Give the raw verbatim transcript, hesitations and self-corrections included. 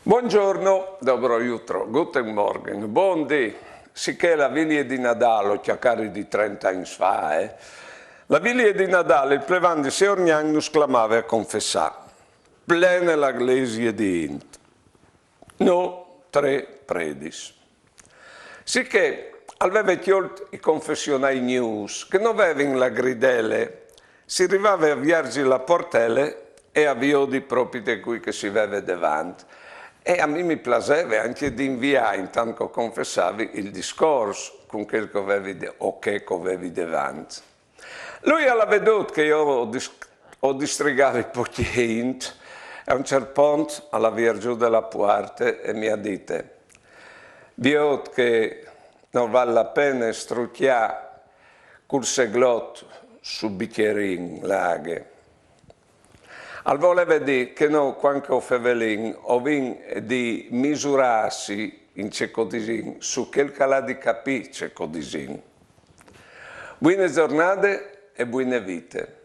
Buongiorno, dobro jutro, guten Morgen, bon dì. Sicché la vilie di Nadal, o cjacari di trenta agns fa, eh? La vilie di Nadal, il plevan di Sior Gnanc nus clamave a confessà. Plene la glesie di int. No, tre predis. Sicché al veve cjolt i confessionai gnûfs, che no vevin la gridele, si rivave a vierzi la portele e a viodi propite cui che si veve devant. E a mi mi plaseve ancje di inviâ, intant che o confessavi, il discors cun chel che o vevi de-, o chê che o vevi devant. Lui al à vedût che jo o dis-, o distrigavi pocje int, e a un cert pont al à vierzût la puarte e mi à dite: «Viôt che no vâl la pene strucjâ cul seglot sul bicierin la aghe.» Al voleve dî che no, cuant che o fevelìn, o vin di misurâsi in ce che o disìn, su chel che al à di capî ce che o disìn. Buine zornade e buine vite.